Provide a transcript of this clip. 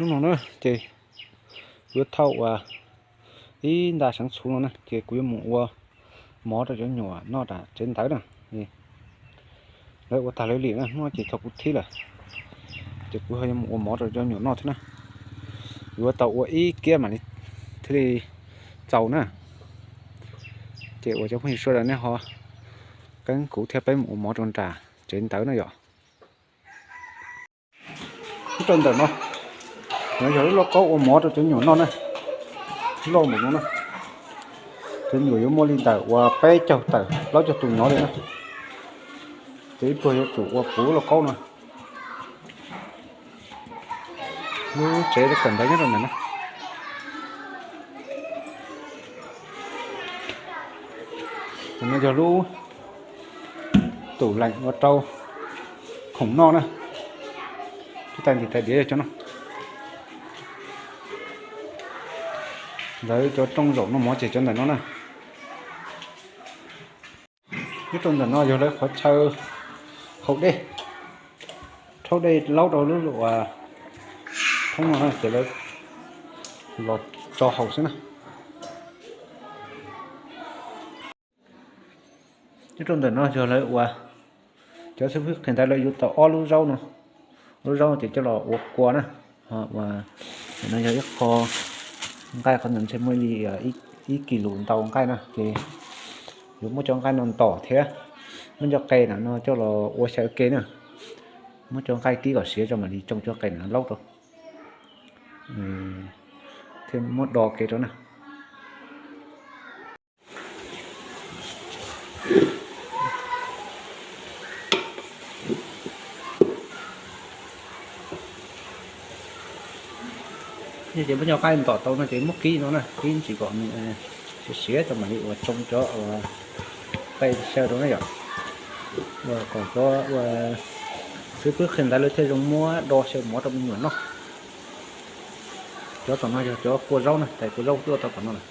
Hnub no na ces kuv yuav thauj ua ib nta seev txhuv no na ces kuv yuav mus ua mov rau cov nyuam noj rau tsev ntawd na. Lawv ua tag lawv li na, hnub no ces thaum kuv thib lawm ces kuv ho yuav mus ua mov rau cov nyuam noj thiab na. Yuav tau ua ib kiab mam li thiaj li txaus na. Ces ua cov phooj ywg sawv daws nej ho keeb kuv thiab peb mus ua mov rau nram tsev ntawd na yom. Nyob rau ntawm no, no yog lub lauj kaub ua mov rau cov nyuam noj na. Loj npaum no na, cov nyuam yuav muaj li ntawm uas peb caug tawm plaub caug tus nyuam li na. Ces ib pliag yuav tsum ua puv lub lauj kaub no. Lub tsev kawm ntawv nyob rau ntawm no. Ntawm no yog lub tub leem ua rau khoom noj na. Lub tais ntim tais diav yog cov no. Lawv cov rooj zaum noj mov ces cov ntawm no na. Nyob rau ntawm no yog lawv qhov chaw haus dej, rhaub dej laub rau lub uas thoob no na ces lawv los tso haus xwb na. Nyob rau ntawm no yog lawv uas cov xib fwb qhia ntawd lawv yuav tau ob lub zaub no, lub zaub ces coj los ua kua na. Ntawm no yog ib qho nqaij, qhov ntawd ntshe muaj li ib kis lus ntau nqaij na ces yuav muab cov nqaij no ntom thiab muab cov qe no coj los ua xyaw ke na. Muab cov nqaij kib kom siav tso mam li tsoo cov qe no laub rau thiab muab do ke rau na. Ces muab cov nqaij ntom tau no ces muab kib no na, kib ntsis kom siav siav tso mam li ua tsoo cov qe xyaw rau na yom. Ua kom cov ua xib fwb qhia ntawd lawv thiaj zoo muab do xyaw mov rau me nyuam noj. Cov tom no yog cov kua zaub na, tais kua zaub tuaj tau tom no na.